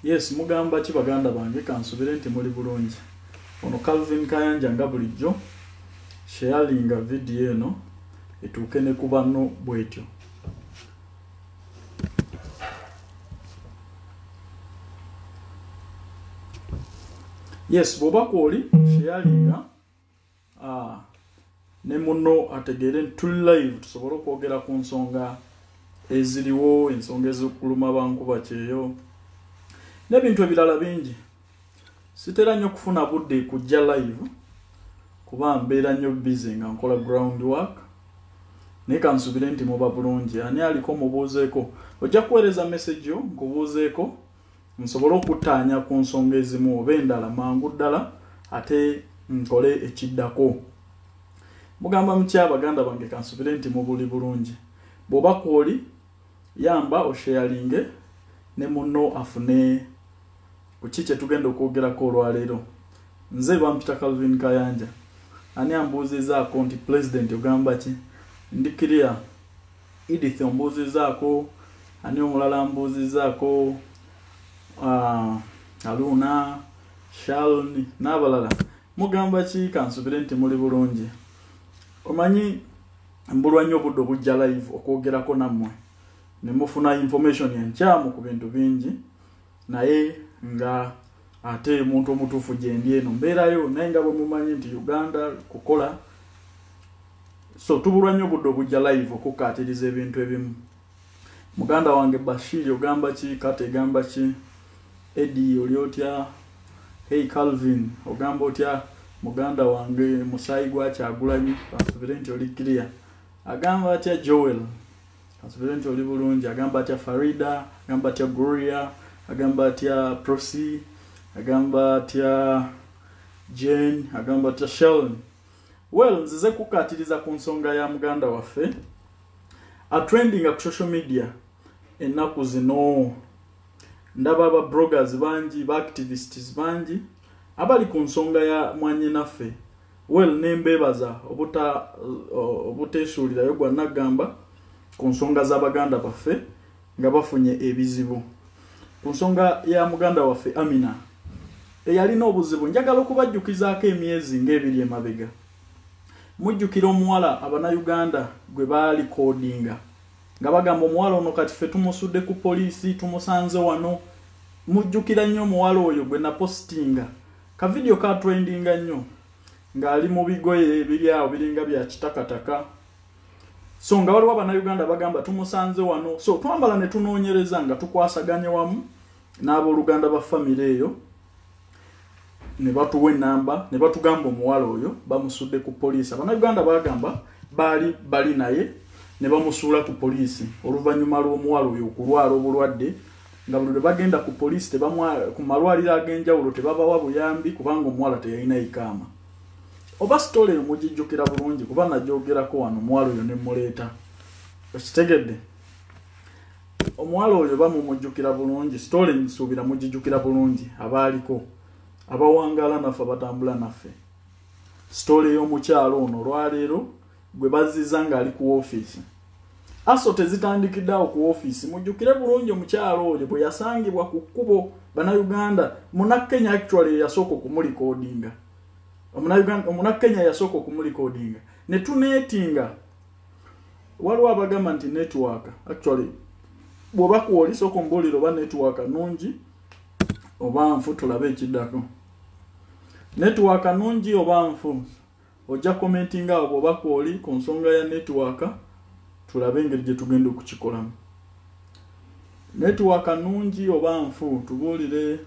Yes, mugamba ki baganda bange, kansubire nti muli bulungi. Ono Calvin Kayanja nga bulijjo sharinga video eno etuuke ne ku banno bwetyo. Yes, bw'oba kwoli sharinga ne munno ategeere tuli live tusobole okwogera ku nsonga eziriwo, ensonga ezikuluma bankuba kyeyo n'ebintu ebirala bingi. Sitera nnyo kufuna budde kujja live kuba mbeera nnyo busy nga nkola ground work, naye kansubire nti muba bulungi. Ani aliko mubuuzeeko, ojja kuweereza message yo nkubuuzeeko nsobole okuttaanya ku nsonga ezimu oba endala mangu ddala ate nkole ekiddako. Mugamba mutya baganda bange, kansubire nti mubuli bulungi. Bw'oba kwoli yamba osharinge ne munno afune ku ki kye tugenda okwogerako olwaleero. Nze bampita Calvin Kayanja. Ani ambuuzizaako nti pulezidenti ogamba ki? Ndi clear. Edith ombuuzizaako, ani omulala ambuuzizaako, Aluna, Sharon n'abalala. Mugamba ki? Kansubire nti muli bulungi. Omanyi mbulwa nnyo obudde obujja live okwogerako nammwe ne mufuna information enkyamu ku bintu bingi, naye nga ate omuntu omutuufu gye ndi eno mbeerayo, naye nga bwe mumanyi nti Uganda kukola, so tubulwa nnyo obudde obujja live okukkaatiriza ebintu ebimu. Muganda wange Bashir ogamba ki? Kate egamba ki? Eddie oli otya? Hey Calvin ogamba otya? Muganda wange musaayi gwa Kyagulanyi, kansubire nti oli clear. Agamba atya Joel? Kansubire nti oli bulungi. Agamba atya Farida? Agamba atya Gloria? Agamba atya Prosi? Agamba atya Jane? Agamba atya Sheldon? Well, nzize kukkaatiriza ku nsonga ya muganda waffe atrendinga ku social media ennaku zino. Ndaba aba bloggers bangi, ba activists bangi abali ku nsonga ya mwannyinaffe. Well, nembeebaza obuteesuulirayo gwa naggamba ku nsonga z'abaganda baffe nga bafunye ebizibu. Ku nsonga ya muganda waffe Amina eyalina obuzibu, njagala okubajjukizaako emyezi ng'ebiri emabega. Mujjukira omuwala Abannayuganda gwe baali koodinga nga bagamba omuwala ono kati ffe tumusudde ku poliisi, tumusanze wano. Mujjukira nnyo omuwala oyo gwe napositinga ka video ka trendinga nnyo ng'ali mu bigoye ebiri awo biringa bya kitakataka. So nga waliwo Abannayuganda bagamba tumusanze wano, so twambala ne tunoonyereza nga tukwasaganye wamu n'abooluganda ba famire eyo, ne batuwa ennamba ne batugamba omuwala oyo bamusudde ku poliisi. Abannayuganda bagamba baali bali naye ne bamusuula ku poliisi oluvannyuma lw'omuwala oyo okulwala obulwadde, nga buli lwe bagenda ku poliisi ku malwaliro ag'enjawulo tebabawa buyambi kubanga omuwala teyalina ikaama. Oba sitole eyo mugijjukira bulungi kuba nagyogerako wano, omuwala oyo ne muleeta. Okitegedde? Omuwala oyo bamumujjukira bulungi, sitole nsuubira mugijjukira bulungi, abaaliko abawangaala naffe abatambula naffe. Sitole y'omukyalo ono olwaleero gwe bazziza ng'ali ku woofiisi. Aso tezitandikidde awo ku woofiisi. Mujjukire bulungi omukyalo oyo bwe yasangibwa ku kkubo, Bannayuganda, Munnakenya actually yasooka okumulikodinga. Omunnakenya yasooka okumulikodinga ne tuneetinga. Waliwo abagamba nti network, actually bw'oba kwoli sooka ombuulire oba network nnungi oba nfu, tulabe ekiddako. Network nnungi oba nfu? Ojja commentinga awo bw'oba kwoli ku nsonga ya network, tulabe engeri gye tugenda okukikolamu. Network nnungi oba nfu? Tubuulire,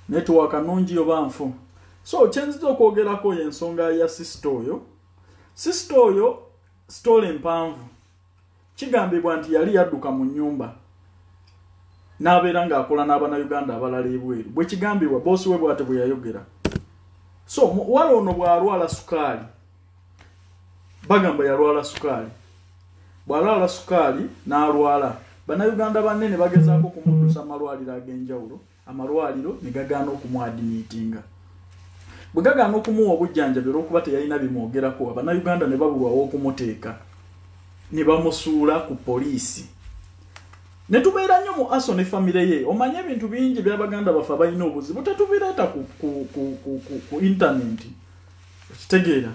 network nnungi oba nfu? So kye nziza okwogerako y'ensonga ya sister oyo. Sister oyo story empanvu, kigambibwa nti yali yadduka mu nnyumba n'abeera ng'akola n'Abannayuganda abalala ebweru, bwe kigambibwa boosi we bw'ate bwe yayogera. So muwala ono bw'alwala sukaali, bagamba yalwala sukaali, bw'alwala sukaali n'alwala, Bannayuganda banne ne bagezaako okumuddusa amalwaliro ag'enjawulo, amalwaliro ne gagaana okumuadmittinga. Bwe gagaana okumuwa obujjanjabi olw'okuba teyalina bimwogerako, Abannayuganda ne babulwawo okumuteeka ne bamusuula ku poliisi. Ne tubeera nnyo mu aso ne famire ye. Omanye ebintu bingi by'abaganda baffe abalina obuzibu tetubireeta ku internet. Okitegeera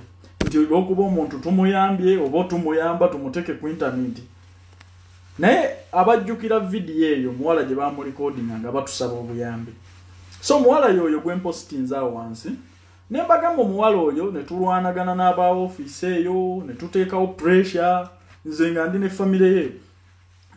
nti olw'okuba omuntu tumuyambye oba tumuyamba tumuteeke ku internet. Naye abajjukira vidiyo eyo omuwala gye bamulikodinga nga batusaba obuyambi. So omuwala y'oyo gwe mpositinze awo wansi. Ne mbagamba omuwala oyo ne tulwanagana n'aba ofiisi eyo ne tuteekawo pressure, nze nga ndi ne famire ye.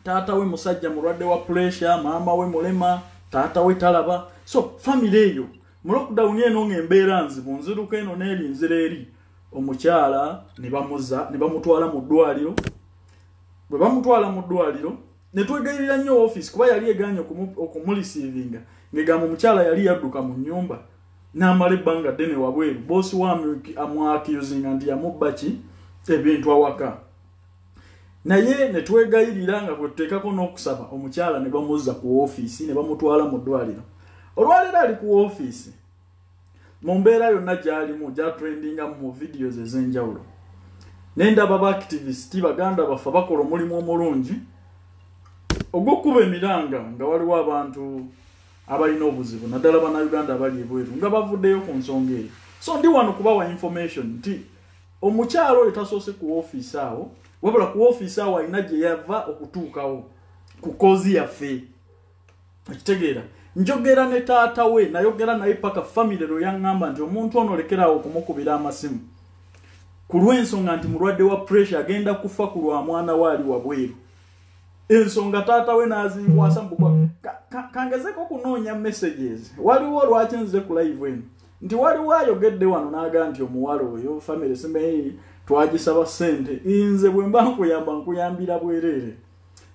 Taata we musajja mulwadde wa pressure, maama we mulema, taata we talaba. So famire eyo mu lockdown eno ng'embeera nzibu, nziruka eno n'eri nzira eri. Omukyala ne bamuzza ne bamutwala mu ddwaliro. Bwe bamutwala mu ddwaliro ne twegayirira nnyo ofiisi kuba yali egaanye okumureceivinga, ng'egamba omukyala yali yadduka mu nnyumba n'amala ebbanga ddene wabweru. Boosi we amwakiuzinga nti yamubba ki ebintu awaka. Naye ne twegayirira nga bwe tuteekako n'okusaba, omukyala ne bamuzza ku ofiisi ne bamutwala mu ddwaliro. Olwaleero ali ku ofiisi mu mbeera yonna gy'alimu gy'atrendinga mu videos ez'enjawulo. Ne ndaba ba activist baganda baffe bakola omulimu omulungi ogw'okkuba emiranga nga waliwo abantu abalina obuzibu naddala bannayuganda abali ebweru nga bavuddeyo ku nsonga eyo. So ndi wano kubawa information nti omukyala oyo tasoose ku ofiisi awo, wabula ku ofiisi awo alina gye yava okutuukawo ku kozi yaffe. Okitegeera? Njogera ne taata we, nayogera naye paka famire lwe yaŋŋamba nti omuntu ono lekeraawo okumukubira amasimu ku lw'ensonga nti mulwadde wa pressure agenda kufa ku lwa mwana we ali wabweru. Ensonga taata we n'azinkwasa mu kangezeko kunoonya messages. Waliwo lwaki nze ku live eno nti waliwo ayogedde wano n'agamba nti omuwala oyo famire simanyi twagisaba ssente. Nze bwe mba nkuyamba nkuyambira bwereere,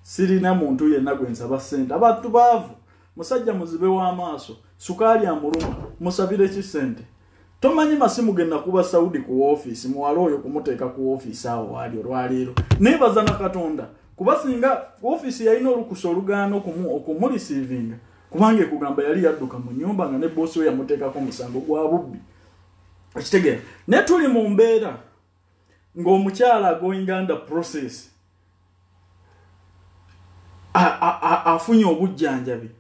sirina muntu yenna gwe nsaba ssente. Abantu baavu, musajja muzibe w'amaaso, sukaali amuluma, musabire ki ssente? Tomanyi masimu ge nakuba Saudi ku ofiisi, muwala oyo kumuteeka ku ofiisi awo waali olwaleero. Neebaza na Katonda kuba singa ofiisi yalina olukusa olugaana okumureceivinga, kubanga ekugamba yali yadduka mu nnyumba nga ne boosi we yamuteekako omusango gwa bubbi. Okitegeera? Naye tuli mu mbeera ng'omukyala going under process, afunye obujjanjabi,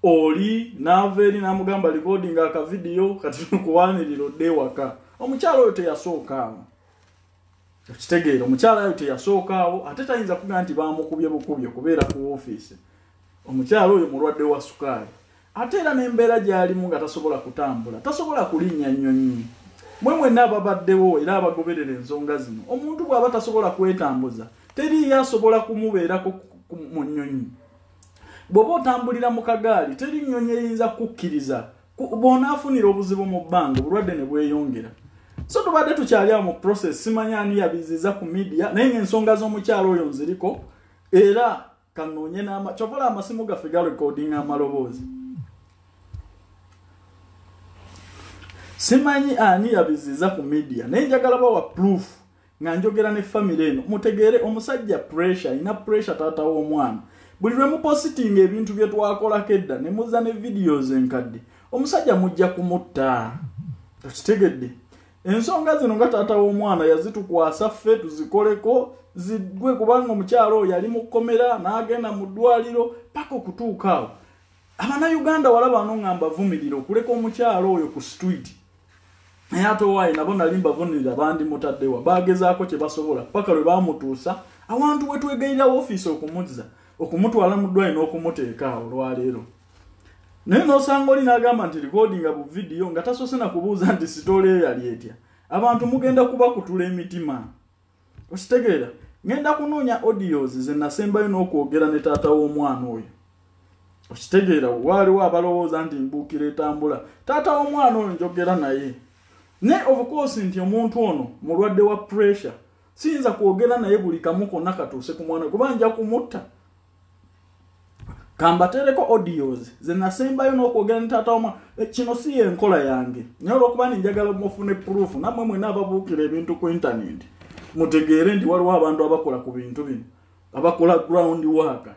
oli n'ava eri n'amugamba recording akavidiyo kati tukuwanirira odde ewaka. Omukyala oyo teyasooka awo. Okitegeera? Omukyala oyo teyasooka awo, ate tayinza kugamba nti baamukubye bukubye okubeera ku ofiisi. Omukyala oyo mulwadde wa sukaali, ate era n'embeera gy'alimu nga tasobola kutambula, tasobola kulinnya nnyonyi. Mwe mwenna ababaddewo era abagoberera ensonga zino, omuntu bw'aba tasobola kwetambuza teriiyo asobola kumubeerako mu nnyonyi. Bw'oba otambulira mu kagaali teri nnyonyi eyinza kukkiriza, bw'onaafunira obuzibu mu bbanga obulwadde ne bweyongera. So tubadde tukyali awo mu process, simanyi ani yabiziza ku media, naye ng'ensonga z'omukyala oyo nziriko era kanoonye kyova amasimu gaffe garekodinga amaloboozi. Simanyi ani yabiziza ku media, naye njagala bawa proof nga njogera ne famire eno mutegeere omusajja pressure, alina pressure taata w'omwana. Buli lwe mupositinga ebintu bye twakolako edda ne muzza ne videos enkadde, omusajja mujja kumutta. Okitegedde? Ensonga zino nga taata w'omwana yazitukwasa ffe tuzikoleko ziggwe, kubanga omukyala oyo yali mu kkomera n'agenda mu ddwaliro paka okutuuka awo. Abannayuganda walaba wano nga mbavumirira okuleka omukyala oyo ku street. Naye ate owaaye nabo nali mbavumirira bandimutaddewa, baagezaako kye basobola paka lwe baamutuusa awantu we twegayirira ofiisi okumuzza, okumutwala mu ddwaliro n'okumuteeka awo olwaleero. Naye n'osanga oli n'agamba nti recordinga bu vidiyo nga tasoose na kubuuza nti sitole eyo yali etya. Abantu mugenda kubakutula emitima. Okitegeera? Ngenda kunoonya audios ze nasembayo n'okwogera ne taata w'omwana oyo. Okitegeera? Waaliwo abalowooza nti mbuukira etambula. Taata w'omwana oyo njogera naye. Naye of course nti omuntu ono mulwadde wa pressure, siyinza kwogera naye buli kamu konna katuuse ku mwana kuba nja kumutta. Kambatereko audios ze nasembayo n'okwogera ne taata w'omwana. Kino si y'enkola yange, naye olw'okuba njagala mufune proof, nammwe mwenna ababuukira ebintu ku internet mutegeere nti waliwo abantu abakola ku bintu bino, abakola ground work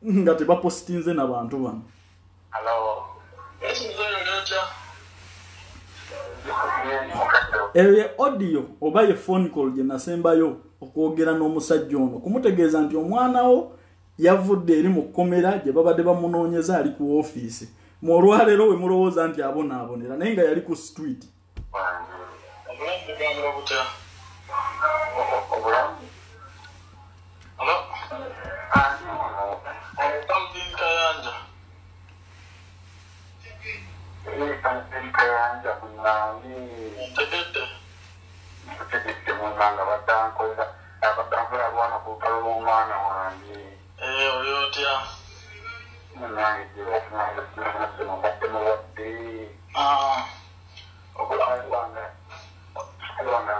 nga tebapositinze n'abantu bano. Eyo ye audio oba ye phone call gye nasembayo okwogera n'omusajja ono kumutegeeza nti omwana wo Yavudde eri mu kkomera gye babadde bamunoonyeza ali ku woofiisi. Mu olwaleero we mulowooza nti abonaabonera naye nga yali ku street. Obulamu bugamba butya? Obulamu? Hello? Calvin Kayanja. Calvin Kayanja munange. Ntegedde. Ntegedde munange abadde ankolera alwana ku lutalo lw'omwana wange. Oli otya? Munange mbadde mulwadde. Obulamu bwange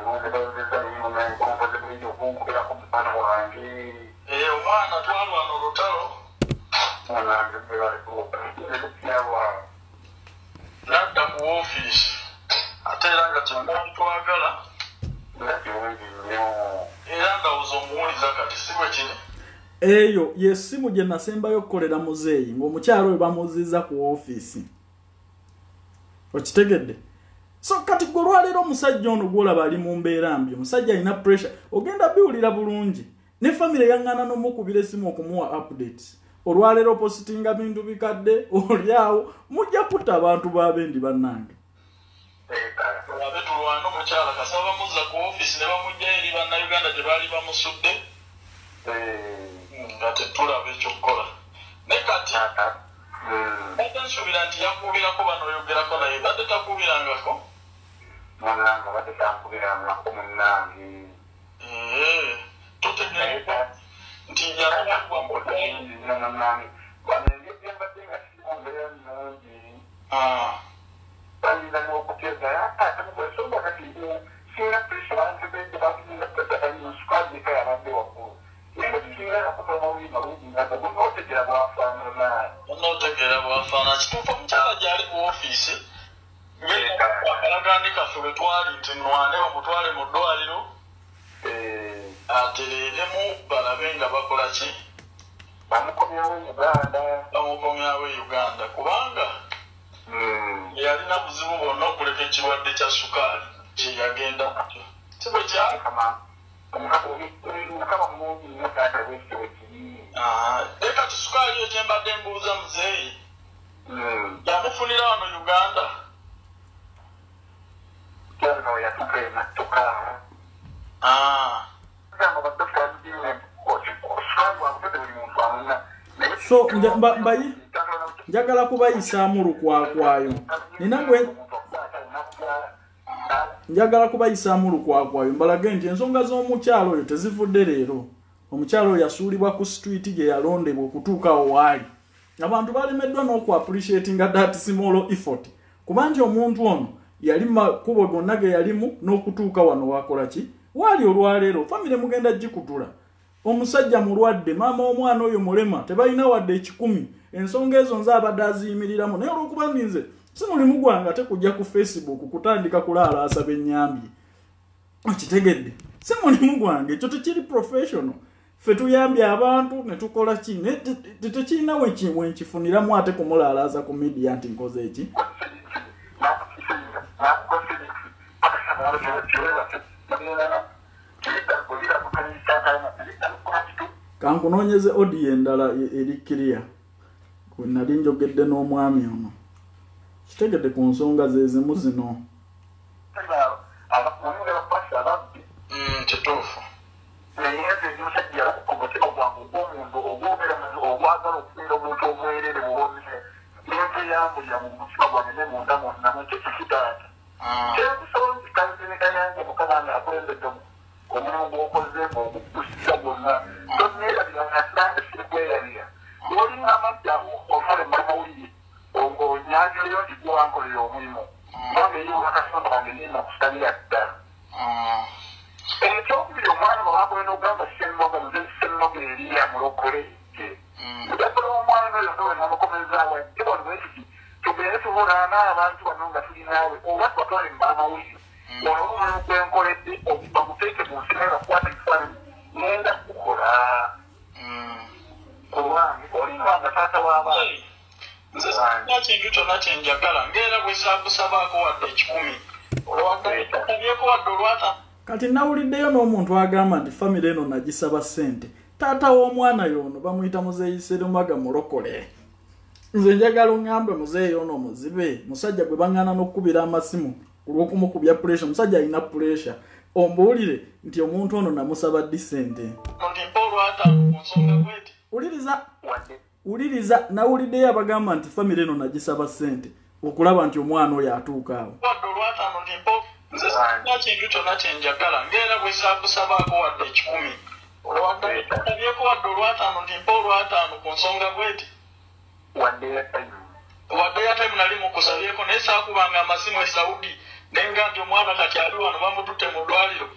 nonzebazizza nnyo nenkonkoze bulijjo okunkubirako mwana wange. Omwana twalwana olutalo. Munange bwebalikutyabwa. Nadda ku woofiisi ate era nga kyendali twagala. Nga kirungi nnyo. Era ndowooza omuwuliza kati si bwe kiri. Eyo y'essimu gye nasembayo okukolera muzeeyi ng'omukyalo we bamuzizza ku woofiisi. Okitegedde? So kati gwe olwaleero omusajja ono gw'olaba ali mu mbeera mbi, omusajja alina pressure, ogenda biwulira bulungi. Ne famire yaŋŋaana n'omukubira essimu okumuwa updates. Olwaleero positinga bintu bikadde, oli awo, mujja kutta abantu b'abendi bannange. Abe tulwana omukyala kasaba bamuzza ku woofiisi ne bamuggyayo eri bannayuganda gye baali bamusudde. Nga tetulaba ekyokukola. Naye kati badde nsuubira nti yakubirako bano oyogerako naye badde takubirangako. Munnange badde tankubirangako munnange. Tutegeera nti yatwalibwa mu munnange. Bano engeri gye mbadde nga siri mu mbeera nnungi. Bayinza n'okuteeza ate mukwesonga kati singa pressure bantebedde bantulinga pressure sukaali yekka yabadde waggulu. Naye tusinga nakuva mawulire malungi nga gonootegeera bw'afaanana. Onootegeera bw'afaanana. Kituufu omukyala gy'ali ku woofiisi akalagaani kaffe bwe twali nti nwane bamutwale mu ddwaliro atereeremu balabe nga bakola ki? Bamukomyawo e Uganda. Bamukomyawo e Uganda kubanga yalina buzibu bwonna okuleka ekirwadde kya sukaali kye yagenda nakyo. Si bwe kyali? Mukama mulungi nnyo taata bwekityo bwe kiri. Naye kati sukaali eyo kye mbadde mbuuza muzeeyi yamufunira wano Uganda? Kyalina we yatuuka enattuka. Gamba badokita sukaali wamukedde buli muntu amuna. So njagala kubayisaamu lukwakwayo. Nina gwe njagala kubayisaamu lukwakwayo mbalage nti ensonga z'omukyalo oyo tezivudde leero. Omukyalo oyo yasuulibwa ku street gye yalondebwa okutuuka awo waali. Abantu balemeddwa n'oku-appreciatinga that small effort. Kuba nti omuntu ono yali makubo gonna ge yalimu n'okutuuka wano wakola ki? Waali olwaleero famire mugenda gikutula. Omusajja mulwadde, maama omwana oyo mulema, tebalina wadde 1,000. Ensonga ezo nze abadde aziyimiriramu naye olw'okuba nze si mulimu gwange ate kujja ku Facebook kutandika kulaalaasa bennyambye. Okitegedde? Si mulimu gwange, ekyo tekiri professional. Ffe tuyambye abantu ne tukola ki? Tekirina we nkifuniramu ate kumulaalaasa ku media nti nkoze eki? Kankunoonyeze audio endala eri clear. Kwe nali njogedde n'omwami ono. Kitegedde ku nsonga ze zimu zino. Kituufu. Naye nze ndi musajja omutima gwange ogw'omuntu ogwogera ogwagala okubeera omuntu omwereere buwomye nenteyambulira mu mutima gwange ne munda mwonna mukyo kiki taata. Kyenkusobola nti Calvin Kayanja Mukama nga akulembedde omulimu gw'okoze ng'ogukusiza gwonna tonneerabira nga nange sirikwerabira. Bw'olinga amazzi ago otwale mu mawulire onyanjuleyo nti gwe wankolera omulimu kubanga eri obwakasonda wange nina kusabira ddala. Ekyokubiri omwana bw'akola n'ogamba Ssemmoga muze Ssemmoga eriya mulokole gye. Njagala omwana oyo nga we namukomezaawo ajje wano bwe tuti tugende tuvunaana abantu bano nga tuli naawe oba tubatwale mu bamawulire. Olwo omulimu gwe nkoledde baguteeke mu nsi naye bakwate ekifaananyi ngenda kukola. Owange olinga nga taata w'abaana. Nze sirina kintu kyonna kye njagala ng'era bwe saakusabaako wadde 1,000 olwatabyeko wadde olwata. Kati nawuliddeyo n'omuntu agamba nti famire eno nagisaba ssente. Taata w'omwana y'ono bamuyita Muzeeyi Serumaga mulokole. Nze njagala oŋŋambe muzeeyi ono muzibe, musajja gwe baŋŋaana n'okukubira amasimu ku lw'okumukubya pressure, musajja alina pressure. Ombuulire nti omuntu ono namusaba ddi ssente. Nti mpa olwataano ku nsonga bweti. Wuliriza, wuliriza, nawuliddeyo abagamba nti famire eno nagisaba ssente okulaba nti omwana oyo atuuka awo. Wadde olwataano nti mpa, nze sirina kintu kyonna kye njagala ng'era bwe saakusabaako wadde 100. Wadde wadde olwataano nti mpa olwataano ku nsonga bweti. Wadde airtime nali mukusabyeko naye saakubanga amasimu e Saudi nenga nti omwana kati ali wano bamututte mu ddwaliro.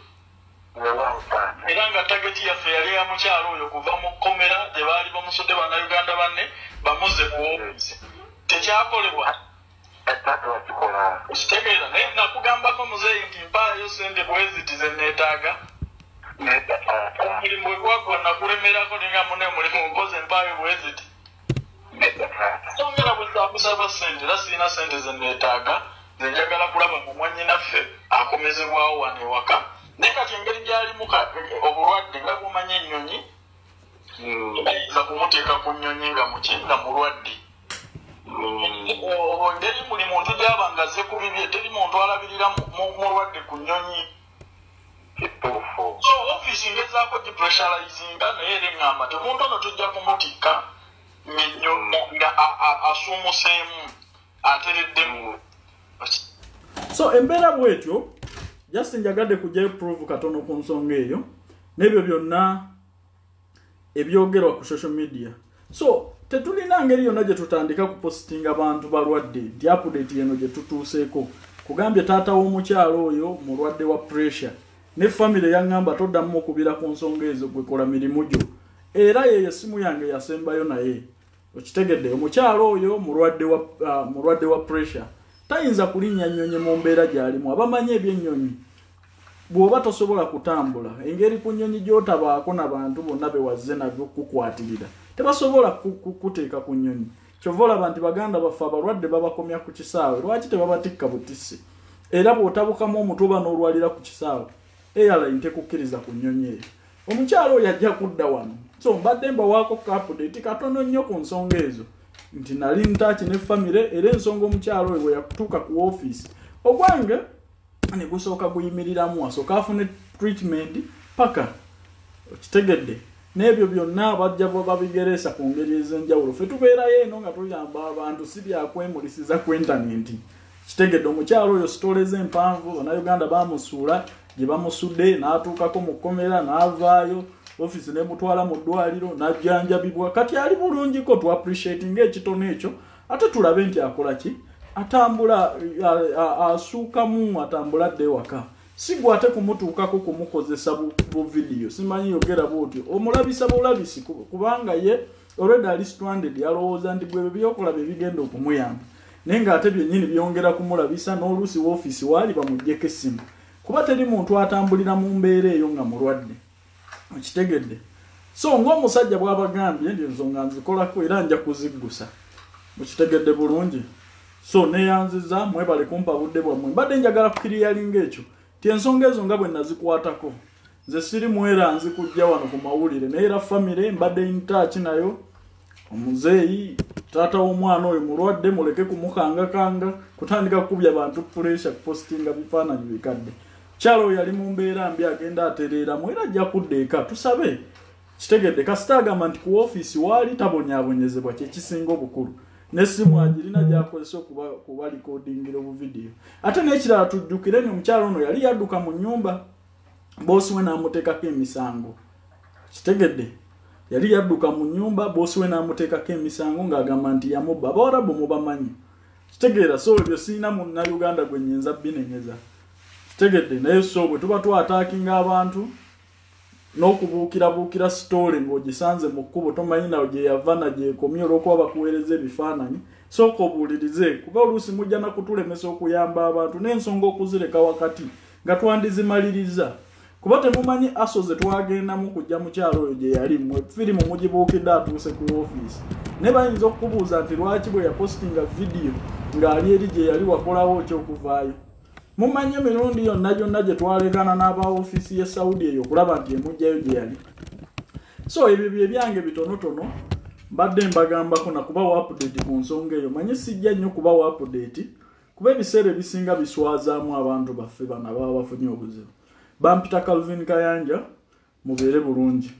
Era nga tageti yaffe yali ya mukyalo oyo kuva mu kkomera gye baali bamusudde bannayuganda banne bamuzze ku woofiisi. Tekyakolebwa. Okitegeera naye nakugambako muzeeyi nti mpaayo ssente bweziti ze neetaaga. Omulimu bwe gwagwa nakulemerako nenga munne omulimu nkoze mpaayo bweziti. Songera bwe saakusaba ssente era sirina ssente ze neetaaga. Nze njagala kulaba mu mwannyinaffe akomezebwawo wano ewaka. Naye kati engeri gy'alimu obulwadde nga bw'omanyi ennyonyi, bayinza kumuteeka ku nnyonyi nga muki nga mulwadde. Engeri buli muntu gy'aba ng'azze ku bibye, teri muntu alabirira mulwadde ku nnyonyi. So ofiisi ngezaako gipressurizinga naye era eŋŋamba nti omuntu ono tujja kumutikka nga asuumuseemu atereddemu. So embeera bw'etyo, just njagadde kujjayo proof katono ku nsonga eyo n'ebyo byonna ebyogerwa ku social media. So tetulina ngeri yonna gye tutandika kupositinga bantu balwadde nti update eno gye tutuuseeko. Kugambye taata w'omukyalo oyo mulwadde wa pressure ne famire yaŋŋamba toddamu okubira ku nsonga ezo gwe kola mirimu gyo. Era yeyo essimu yange yasembayo naye. Okitegedde omukyalo oyo mulwadde wa pressure. Tayinza kulinnya nnyonyi mu mbeera gy'alimu. Abamanyi ebyennyonyi bw'oba tosobola kutambula engeri ku nnyonyi gy'otabaako n'abantu bonna be wazze nabyo kukwatirira tebasobola kukuteeka ku nnyonyi. Kyova olaba nti baganda baffe abalwadde babakomya ku kisaawe. Lwaki tebabatikka butisi? Era bw'otabukamu omutwe oba n'olwalira ku kisaawe, airline tekukkiriza ku nnyonyi eyo. Omukyalo oyo ajja kudda wano. So mbadde mbawaako update katono nnyo ku nsonga ezo nti nali ntaaki ne famire era ensonga omukyalo oyo bwe yatuuka ku woofiisi ogwange ne gusooka guyimiriramu asooka afune treatment paka okitegedde n'ebyo byonna bajja babigeresa ku ngeri ez'enjawulo. Ffe tubeerayo eno nga tuyamba abantu si byakwemulisiza ku intaneti. Kitegedde omukyalo oyo sitole z'empanvu bannayuganda bamusuula gye bamusudde n'atuukako mu kkomera n'avaayo ofiisi n'emutwala mu ddwaliro n'ajjanjabibwa. Kati ali bulungiko, tu appreciatinga ekitono ekyo ate tulabe nti akola ki, atambula asuukamu atambula adda ewaka. Si gwe ate kumutuukako kumukozesa bu vidiyo simanyi yogera bw'otyo omulabisa bulabisi kubanga ye already ali stranded, yalowooza nti gwe byokola bye bigenda okumuyamba naye ng'ate byennyini byongera kumulabisa n'oluusi woofiisi waali bamuggyeko essimu kuba teri muntu atambulira mu mbeera eyo nga mulwadde. Okitegedde. So ng'omusajja bw'abagambye nti ensonga nzikolako era nja kuziggusa. Mukitegedde bulungi. So neeyanziza mwebale kumpa budde bwammwe. Mbadde njagala kukiriyalinga ekyo nti ensonga ezo nga bwe nazikwatako nze siri mweranzi kujja wano ku mawulire naye era famire mbadde in touch nayo. Omuzeeyi taata w'omwana oyo mulwadde muleke kumukangakanga kutandika kukubya bantu pressure kupositinga bifaananyi bikadde. Kyalo oyo yali mu mbeera mbi agenda atereeramu era ajja kudda eka tusabe. Kitegedde kasita agamba nti ku woofiisi waali tabonyaabonyezebwa kye kisinga obukulu. N'essimu agirina gy'akozesa okuba likodingira obuvidiyo. Ate n'ekirala tujjukire nti omukyalo ono yali yadduka mu nnyumba boosi we n'amuteekako emisango. Kitegedde yali yadduka mu nnyumba boosi we n'amuteekako emisango ng'agamba nti yamubba. Abawarabu mubamanyi. Kitegeera so ebyo sirina munnayuganda gwe nnyinza binenyeza. Kitegedde naye so bwe tuba twataakinga abantu n'okubuukirabuukira sitole ng'ogisanze mu kkubo tomanyi nawe gye yava na gyekomye olw'okuba bakuweereza ebifaananyi, sooka obuulirize kuba oluusi mujja na kutulemesa okuyamba abantu n'ensonga okuzireka wakati nga twandizimaliriza. Kuba temumanyi aso ze twagendamu kujja mukyalo oyo gye yali mmwe firimu mugibuukidde atuuse ku woofiisi. Ne bayinza okukubuuza nti lwaki bwe yapositinga vidiyo ng'ali eri gye yali wakolawo ki okuvaayo. Mumanyi emirundi yonna gyonna gye twalekana n'aba ofiisi y'e Saudi eyo okulaba nti emugjayo gye yali. So ebyo bye byange bitonotono mbadde mbagambako nakubawa update ku nsonga eyo. Manyi sijja nnyo kubawa update kuba ebiseera ebisinga biswazaamu abantu baffe bano ababa bafunye obuzibu. Bampita Calvin Kayanja, mubeere bulungi.